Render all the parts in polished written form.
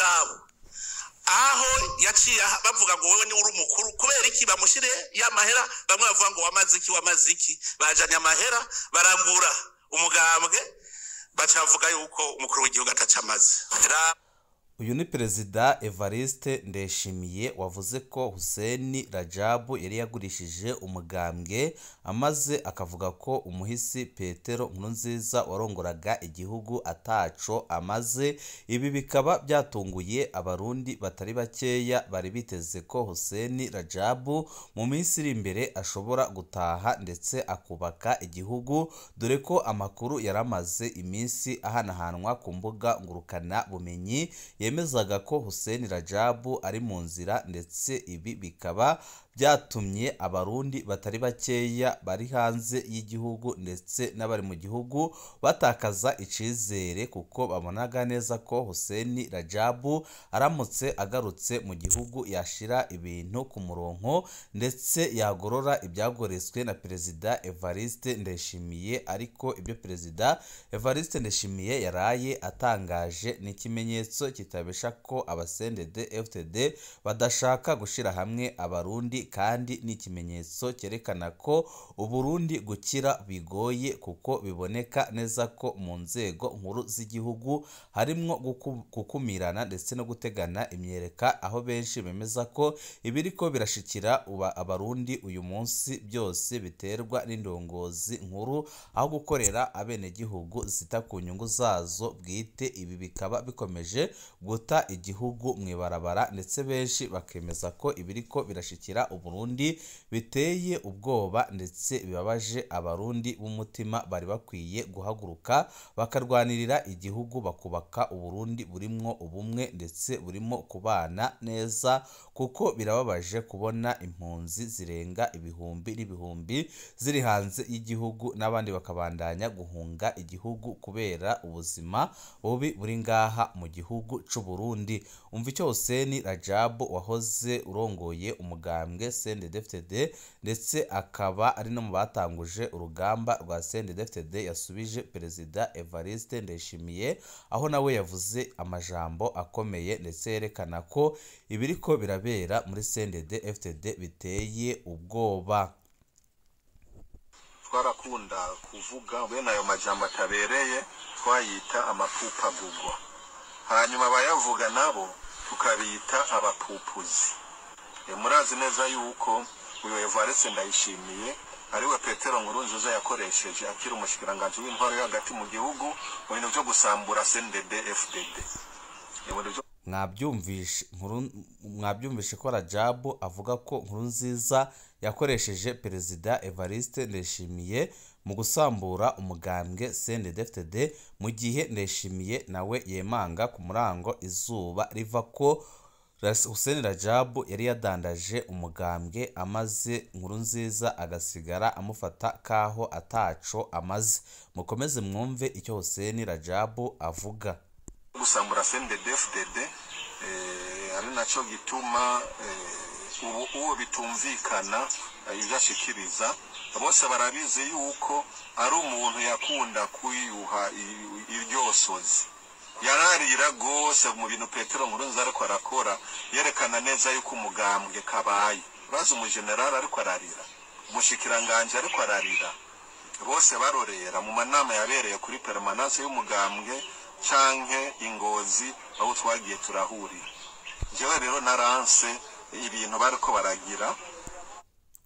Rajabu aho yaciye bavuga ngo wewe ni uri umukuru, kubera iki bamushire ya mahera? Bamwe bavuga ngo wamaze iki, wamaze iki, bajanye amahera baragura umugambwe, baca bavuga yuko umukuru w'igihugu atacamaze. Uyu ni Perezida Evariste Ndayishimiye wavuze ko Hussein Rajabu yari yagurishije umugambwe, amaze akavuga ko umuhisi Petero Nkurunziza warongoraga igihugu ataco amaze. Ibi bikaba byatunguye abarundi batari bakeya bari biteze ko Hussein Rajabu mu minsi iri imbere ashobora gutaha ndetse akubaka igihugu, dore ko amakuru yaramaze iminsi ahanahanwa ku mbuga ngurukana bumenyi yemezaga ko Hussein Rajabu ari mu nzira, ndetse ibi bikaba byatumye abarundi batari bakeya bari hanze y'igihugu ndetse n'abari mu gihugu batakaza icizere, kuko babonaga neza ko Hussein Rajabu aramutse agarutse mu gihugu yashira ibintu ku murongo ndetse yagorora ibyagoretswe na Perezida Evariste Ndayishimiye. Ariko ibyo Perezida Evariste Ndayishimiye yaraye atangaje ni ikimenyetso kitabesha ko aba CNDD FDD badashaka gushira hamwe abarundi, kandi ni ikimenyetso cyerekana ko Uburundi gukira bigoye, kuko biboneka neza ko mu nzego nkuru z'igihugu harimwo gukumirana ndetse no gutegana imyereka, aho benshi bemeza ko ibiriko birashikira uba abarundi uyu munsi byose biterwa n'indongozi nkuru, aho gukorera abenegihugu zita ku nyungu zazo bwite. Ibi bikaba bikomeje guta igihugu mu ibarabara, ndetse benshi bakemeza ko ibiriko birashikira Uburundi biteye ubwoba ndetse bibabaje abarundi b'umutima bari bakwiye guhaguruka bakarwanirira igihugu, bakubaka Uburundi burimwo ubumwe ndetse burimo kubana neza, kuko birababaje kubona impunzi zirenga ibihumbi n'ibihumbi ziri hanze y'igihugu n'abandi bakabandanya guhunga igihugu kubera ubuzima bubi buri ngaha mu gihugu c'u Burundi. Umva icyo Hussein Rajabu wahoze urongoye umugambwe CNDD-FDD ndetse akaba ari no mu batanguje urugamba rwa CNDD-FDD yasubije Perezida Evariste Ndayishimiye, aho nawe yavuze amajambo akomeye ndetse yerekana ko ibiriko birabera muri CNDD-FDD biteye ubwoba. Twarakunda kuvuga bene ayo majambo atabereye, twayita amapupagugwa, hanyuma abayavuga nabo tukabita abapupuzi. Murazi neza yuko uyu Evariste Ndayishimiye ariwe Petero Nkurunziza yakoresheje akiri umushikiranganji w'intwaro yo hagati mu gihugu mu bintu vyo gusambura CNDD FDD. Mwabyumvishe ko Rajabu avuga ko Nkurunziza yakoresheje Perezida Evariste Ndayishimiye mu gusambura umugambwe CNDD-FDD, mu gihe Ndayishimiye nawe yemanga ku murango izuba riva ko Hussein Rajabu yari yadandaje umugambwe amaze Nkurunziza agasigara amufata kaho ataco amaze. Mukomeze mwumve icyo Hussein Rajabu avuga. Gusambura CNDD-FDD ari naco gituma ubu uwo bitumvikana ibyo ashikiriza bose barabizi yuko ari umuntu yakunda kwiyuha iryosozi, yararira gose mu bintu Petero Nkurunziza ariko arakora, yerekana neza yuko umugambwe kabaye. Urazi umugenerali ariko ararira, umushikiranganje ariko ararira, bose barorera mu manama yabereye kuri permanence y'umugambwe canke ingozi aho twagiye turahurira. Jewe rero naranse ibintu bariko baragira.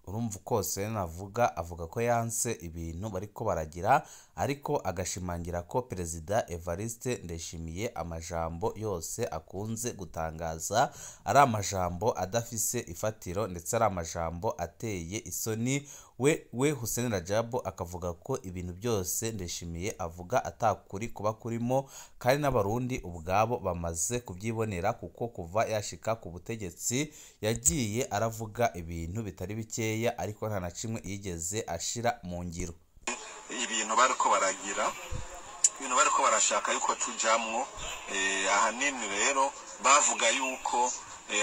Urumva uko Hussein avuga, avuga ko yanse ibintu bariko baragira, ariko agashimangira ko Perezida Evariste Ndayishimiye amajambo yose akunze gutangaza ari amajambo adafise ifatiro ndetse ari amajambo ateye isoni. We Hussein Rajabu akavuga ko ibintu byose Ndayishimiye avuga atakuri kuba kurimo, kandi n'abarundi ubwabo bamaze kubyibonera, kuko kuva yashika ku butegetsi yagiye aravuga ibintu bitari bikeya, ariko nta na kimwe yigeze ashira mu ngiro. Ibintu bariko baragira, ibintu bariko barashaka yuko tujamwo, ahanini rero bavuga yuko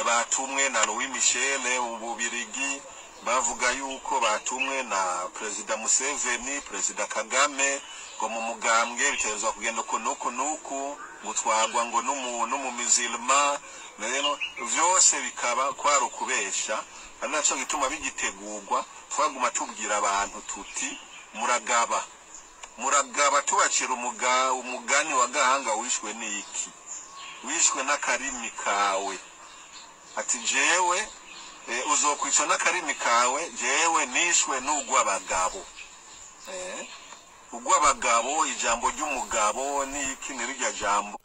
batumwe na Louis Michel mu Bubirigi, bavuga yuko batumwe na Perezida Museveni, Perezida Kagame, ngo mu mugambwe bitegerezwa kugenda uku n'uku n'uku. Ngo twagwa ngo n'umumizilma rero vyose bikaba kwari ukubesha. Ari naco gituma bigitegurwa twaguma tubwira abantu tuti muragaba, muragaba, tubacira umugani wa Gahanga wishwe n'iki? Wishwe n'akarimi kawe. Ati jewe uzokwica n'akarimi kawe, jewe nishwe n'ugw'abagabo. Ugw'abagabo, ijambo ry'umugabo n'iki ni rirya jambo.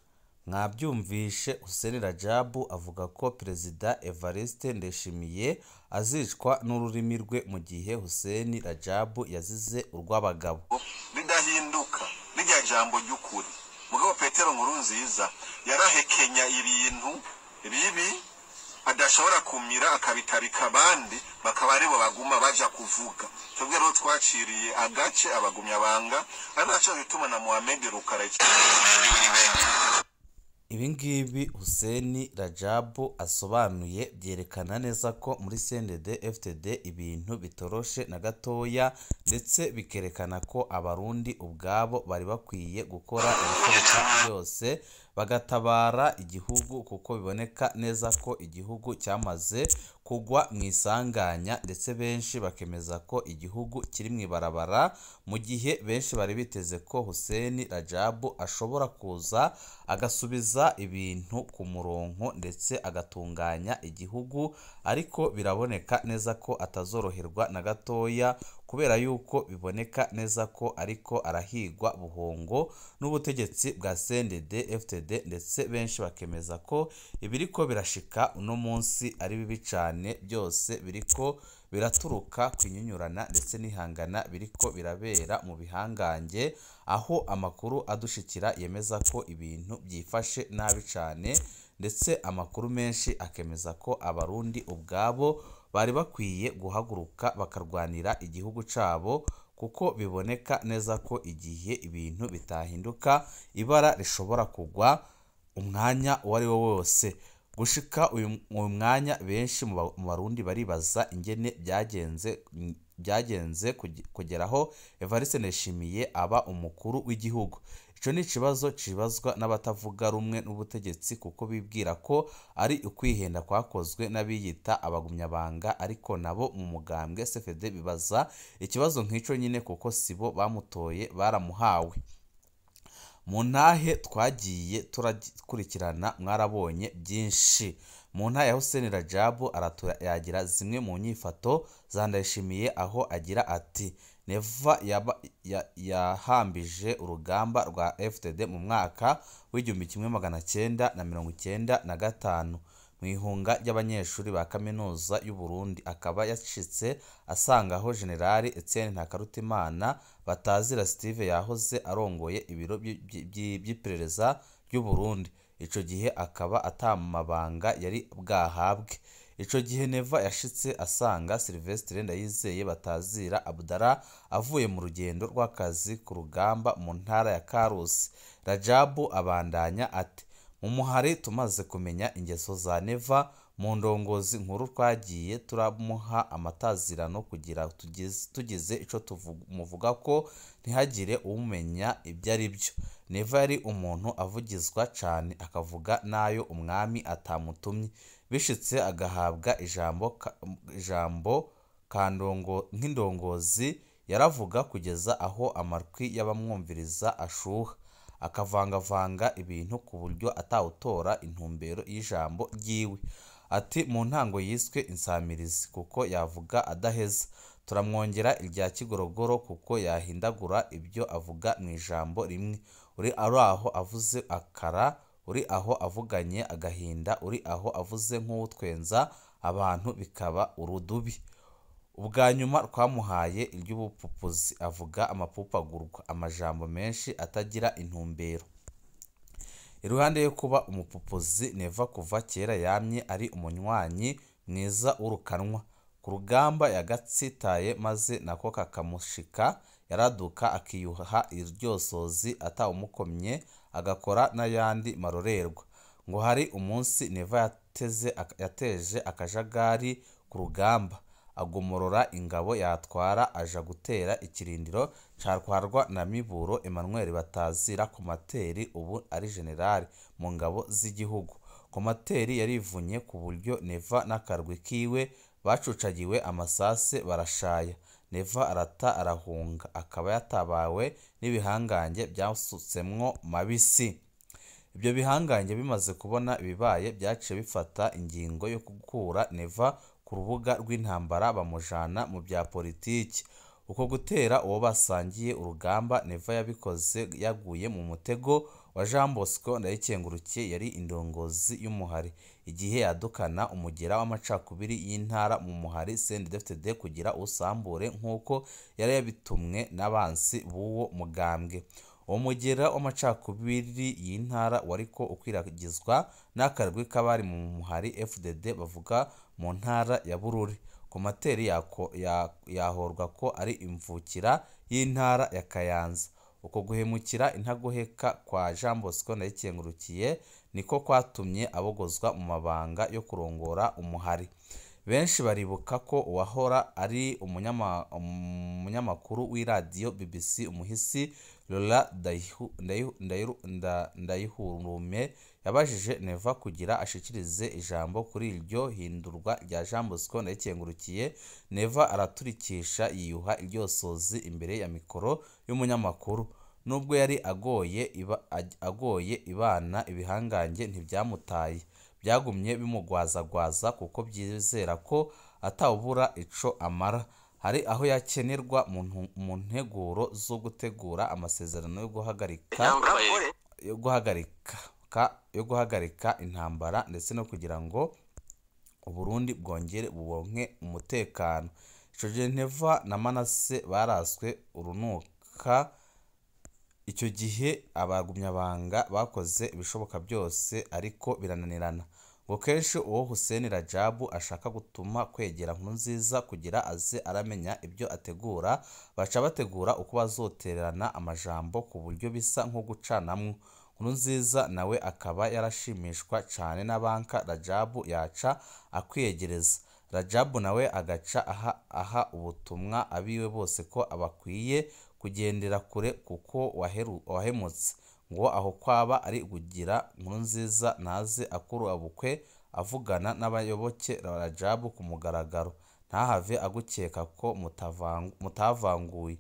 Mwabyumvishe, Hussein Rajabu avuga ko Perezida Evariste Ndayishimiye azicwa n'ururimi rwe, mu gihe Hussein Rajabu yazize urw'abagabo. Ridahinduka rirya jambo ry'ukuri. Mugabo Petero Nkurunziza yarahekenya ibintu bibi adashobora kumira, akabitarika abandi, bakaba aribo baguma baja kuvuga. Twebwe rero twaciriye agace abagumyabanga, ari naco gituma na Mohamed Rukara. Ibi ngibi Hussein Rajabu asobanuye byerekana neza ko muri CNDD FDD ibintu bitoroshe na gatoya, ndetse bikerekana ko Abarundi ubwabo bari bakwiye gukora ibishoboka byose bagatabara igihugu, kuko biboneka neza ko igihugu cyamaze kugwa mu isanganya, ndetse benshi bakemeza ko igihugu kiri mu ibarabara, mu gihe benshi bari biteze ko Hussein Rajabu ashobora kuza agasubiza ibintu ku murongo ndetse agatunganya igihugu, ariko biraboneka neza ko atazoroherwa na gatoya, kubera yuko biboneka neza ko ariko arahigwa buhongo n'ubutegetsi bwa CNDD FDD, ndetse benshi bakemeza ko ibiriko birashika uno munsi ari bibi cane, byose biriko biraturuka ku inyunyurana ndetse n'ihangana biriko birabera mu bihangange, aho amakuru adushikira yemeza ko ibintu byifashe nabi cane, ndetse amakuru menshi akemeza ko Abarundi ubwabo bari bakwiye guhaguruka bakarwanira igihugu cabo, kuko biboneka neza ko igihe ibintu bitahinduka ibara rishobora kugwa umwanya uwo ari wo wose. Gushika uyu mwanya benshi mu Barundi baribaza ingene byagenze kugeraho Evariste Ndayishimiye aba umukuru w'igihugu. Ico ni ikibazo cibazwa n'abatavuga rumwe n'ubutegetsi, kuko bibwira ko ari ukwihenda kwakozwe n'abiyita abagumyabanga, ariko nabo mu mugambwe CFD bibaza ikibazo nk'ico nyine, kuko sibo bamutoye, baramuhawe. Mu ntahe twagiye turakurikirana mwarabonye byinshi. Mu ntahe ya Hussein Rajabu yagira zimwe mu nyifato za Ndayishimiye, aho agira ati Neva yahambije urugamba rwa FDD mu mwaka w'1995 mu ihunga ry'abanyeshuri ba kaminuza y'u Burundi, akaba yashitse asangaho Generali Etienne Ntakarutimana batazira Steve yahoze arongoye ibiro by'iperereza ry'u Burundi. Ico gihe akaba atamabanga yari bwahabwe. Ico gihe Neva yashitse asanga Sylvestre Ndayizeye batazira Abdallah avuye mu rugendo rw'akazi ku rugamba mu ntara ya Karusi. Rajabu abandanya ati mu muhari tumaze kumenya ingeso za Neva, mu ndongozi nkuru twagiye turamuha amatazirano kugira tugize ico tumuvuga ko ntihagire umenya ibyo ari byo. Neva yari umuntu avugizwa cane, akavuga nayo umwami atamutumye, bishitse agahabwa ijambo nk'indongozi yaravuga kugeza aho amatwi y'abamwumviriza ashuha, akavangavanga ibintu ku buryo atawutora intumbero y'ijambo ryiwe. Ati mu ntango yiswe insamirizi kuko yavuga adaheza, turamwongera irya kigorogoro kuko yahindagura ibyo avuga mu ijambo rimwe. Uri aho avuze akara, uri aho avuganye agahinda, uri aho avuze nk'uwutwenza abantu bikaba urudubi. Ubwa nyuma twamuhaye iry'ubupupuzi, avuga amapupagurwa, amajambo menshi atagira intumbero. Iruhande yo kuba umupupuzi, Neva kuva kera yamye ari umunywanyi mwiza w'urukanwa. Ku rugamba yagatsitaye maze nako kakamushika, yaraduka akiyuha iryosozi atawumukomye, agakora n'ayandi marorerwa. Ngo hari umunsi Neva yateje akajagari ku rugamba, agomorora ingabo yatwara aja gutera ikirindiro catwarwa na Miburo Emmanuel Batazira Komateri, ubu ari generali mu ngabo z'igihugu. Komateri yarivunye ku buryo Neva n'akarwi kiwe bacucagiwe amasase barashaya. Neva arata arahunga, akaba yatabawe n'ibihangange byasutsemwo mabisi. Ibyo bihangange bimaze kubona ibibaye byaciye bifata ingingo yo gukura Neva ku rubuga rw'intambara bamujana mu bya politiki. Uko gutera uwo basangiye urugamba, Neva yabikoze yaguye mu mutego wa Jean Bosco Ndayikengurukiye yari indongozi y'umuhari igihe yadukana umugera w'amacakubiri y'intara mu muhari CNDD-FDD kugira usambure nk'uko yari yabitumwe n'abansi b'uwo mugambwe. Uwo mugera w'amacakubiri y'intara wariko ukwiragizwa n'akarwi k'abari mu muhari FDD bavuga mu ntara ya Bururi. Komateri yahorwa ko ari imvukira y'intara ya Kayanza. Uko guhemukira intagoheka kwa Jean Bosco Ndayikengurukiye niko kwatumye abogozwa mu mabanga yo kurongora umuhari. Benshi baribuka ko uwahora ari umunyamakuru w'iradiyo BBC umuhisi Lola Ndayihurume yabajije Neva kugira ashikirize ijambo kuri iryo hindurwa rya Jean Bosco Ndayikengurukiye. Neva araturikisha yiyuha iryosozi imbere ya mikoro y'umunyamakuru. Nubwo yari agoye ibana, ibihangange ntibyamutaye, byagumye bimugwazagwaza kuko byizera ko atawubura ico amara. Hari aho yakenerwa mu nteguro zo gutegura amasezerano yo guhagarika intambara ndetse no kugira ngo Uburundi bwongere bubonke umutekano. Ico gihe Neva na Manase baraswe urunuka. Icyo gihe abagumyabanga bakoze ibishoboka byose ariko birananirana. Ngo kenshi uwo Hussein Rajabu ashaka gutuma kwegera Nkurunziza kugira aze aramenya ibyo ategura, baca bategura uko bazotererana amajambo ku buryo bisa nko gucanamwo. Nkurunziza nawe akaba yarashimishwa cane na banka Rajabu yaca akwiyegereza. Rajabu nawe agaca aha ubutumwa abiwe bose ko abakwiye kugendera kure kuko wahemutse. Ngo aho kwaba ari kugira Nkurunziza ntaze akurabukwe avugana n'abayoboke Rajabu ku mugaragaro, ntahave agukeka ko mutavanguye.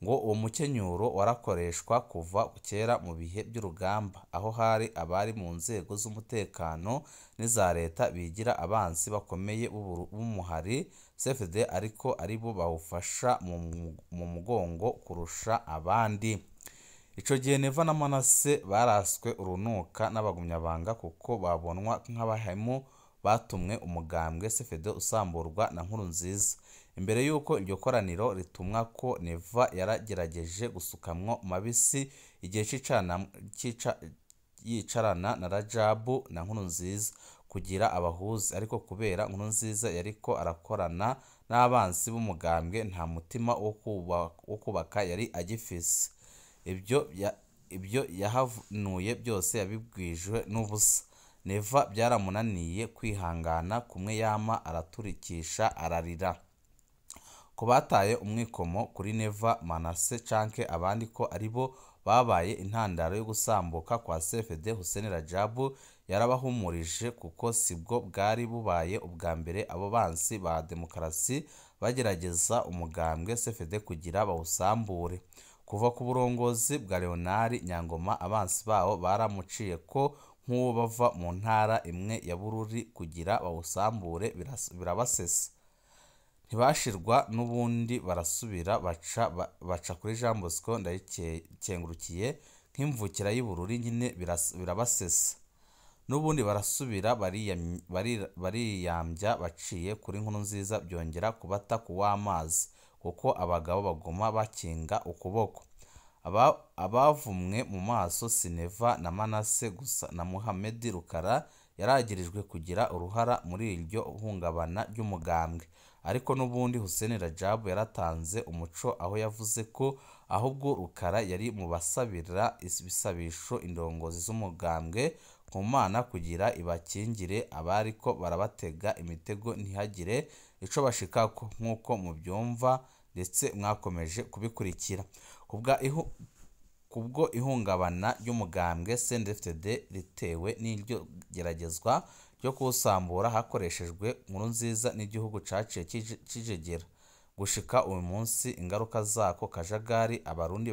Ngo uwo mukenyuro warakoreshwa kuva kera mu bihe by'urugamba, aho hari abari mu nzego z'umutekano n'iza leta bigira abansi bakomeye b'umuhari CFD ariko aribo bawufasha mu mugongo kurusha abandi. Ico gihe Neva na Manase baraswe urunuka n'abagumyabanga kuko babonwa nk'abahemu batumwe umugambwe CFD usamburwa na Nkurunziza. Imbere y'uko iryo koraniro ritumwa ko Neva yaragerageje gusukamwo mabisi igihe yicarana na Rajabu na Nkurunziza kugira abahuze, ariko kubera Nkurunziza yariko arakorana n'abansi b'umugambwe nta mutima wo kubaka yari agifise. Ibyo yahanuye byose yabibwijwe n'ubusa. Neva byaramunaniye kwihangana kumwe yama araturikisha ararira. Ku bataye umwikomo kuri Neva, Manase canke abandi ko aribo babaye intandaro yo gusambuka kwa CFD, Hussein Rajabu yarabahumurije kuko sibwo bwari bubaye ubwa mbere abo bansi ba demokarasi bagerageza umugambwe CFD kugira bawusambure. Kuva ku burongozi bwa Leonard Nyangoma, abansi bawo baramuciye ko nk'uwo bava mu ntara imwe ya Bururi kugira bawusambure birabasesa. Ntibashirwa n'ubundi barasubira baca kuri Jean Bosco Ndayikengurukiye nk'imvukira y'Ibururi nyine birabasesa. N'ubundi barasubira bariyambya baciye kuri Nkurunziza byongera kubata kuw'amazi kuko abagabo baguma bakinga ukuboko. Abavumwe mu maso si Neva na Manase gusa, na Mohamed Rukara yaragirijwe kugira uruhara muri iryo hungabana ry'umugambwe. Ariko n'ubundi Hussein Rajabu yaratanze umuco aho yavuze ko ahubwo Rukara yari mu basabira ibisabisho indongozi z'umugambwe ku Mana kugira ibakingire abariko barabatega imitego ntihagire ico bashikako nk'uko mubyumva ndetse mwakomeje kubikurikira. Kubwo ihungabana ry'umugambwe CNDD-FDD ritewe n'iryo geragezwa ryo kuwusambura hakoreshejwe Nkurunziza n'igihugu caciye kijegera. Gushika uyu munsi ingaruka zako kajagari Abarundi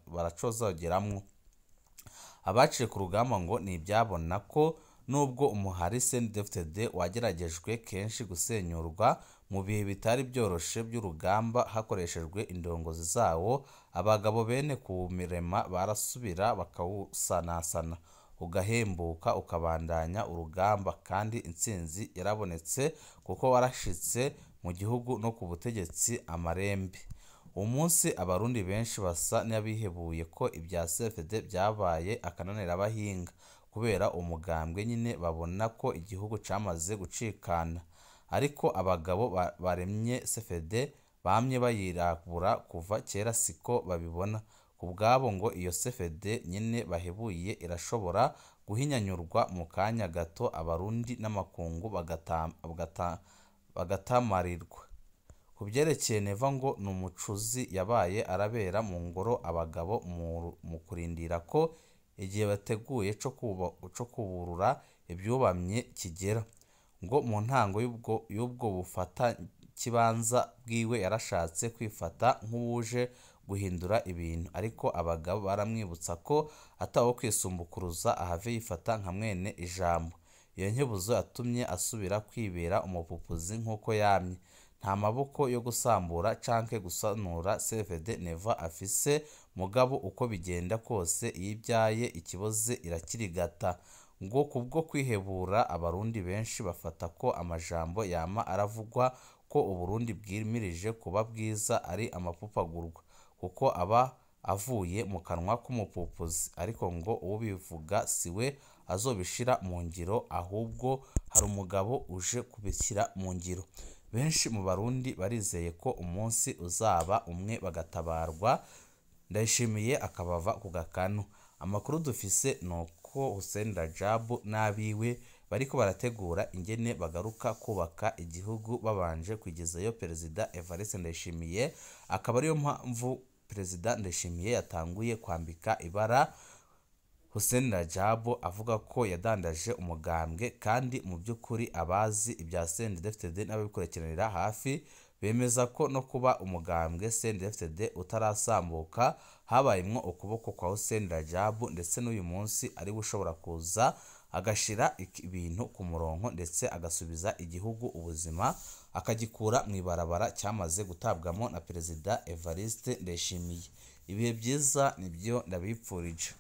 baracozogeramwo. Abaciye ku rugamba ngo ntibyabona ko nubwo umuhari CNDD-FDD wageragejwe kenshi gusenyurwa mu bihe bitari byoroshe by'urugamba hakoreshejwe indongozi zawo, abagabo bene kuwurema barasubira bakawusanasana ugahembuka ukabandanya urugamba, kandi intsinzi yarabonetse kuko warashitse mu gihugu no ku butegetsi amarembe. Uwo munsi Abarundi benshi basa n'abihebuye ko ibya CFD byabaye akananira abahinga kubera umugambwe nyine babona ko igihugu camaze gucikana. Ariko abagabo baremye CFD bamye bayirabura kuva kera siko babibona. Ku bwabo ngo iyo CFD nyine bahebuye irashobora guhinyanyurwa mu kanya gato Abarundi n'amakungu bagatamarirwa. Ku byerekeye Neva ngo ni umucuzi yabaye arabera mu ngoro abagabo mu kurindira ko igihe bateguye co kuburura ibyubamye kigera. Ngo mu ntango y'ubwo bufata kibanza bwiwe yarashatse kwifata nk'uwuje guhindura ibintu, ariko abagabo baramwibutsa ko atawo kwisumbukuruza ahave yifata nka mwene ijambo. Iyo nkebuzo yatumye asubira kwibera umupupuzi nk'uko yamye. Nta maboko yo gusambura canke gusanura CFD Neva afise, mugabo uko bigenda kose iyo ibyaye ikiboze irakirigata. Ngo kubwo kwihebura Abarundi benshi bafata ko amajambo yama aravugwa ko Uburundi bwimirije kuba bwiza ari amapupagurwa, kuko aba avuye mu kanwa k'umupupuzi. Ariko ngo ubivuga siwe azobishira mu ngiro, ahubwo hari umugabo uje kubishyira mu ngiro. Benshi mu Barundi barizeye ko umunsi uzaba umwe bagatabarwa, Ndayishimiye akabava ku gakanu. Amakuru dufise nuko Hussein Rajabu n'abiwe bariko barategura ingene bagaruka kubaka igihugu babanje kwigezayo Perezida Evariste Ndayishimiye, akaba ariyo mpamvu Perezida Ndayishimiye yatanguye kwambika ibara Hussein Rajabu avuga ko yadandaje umugambwe, kandi mu by'ukuri abazi ibya CNDD-FDD n'ababikurikiranira hafi bemeza ko no kuba umugambwe CNDD-FDD utarasambuka habayemwo ukuboko kwa Hussein Rajabu, ndetse n'uyu munsi ariwe ushobora kuza agashira ibintu ku murongo ndetse agasubiza igihugu ubuzima akagikura mu ibarabara cyamaze gutabwamo na Perezida Evariste Ndayishimiye. Ibihe byiza nibyo ndabipfurije.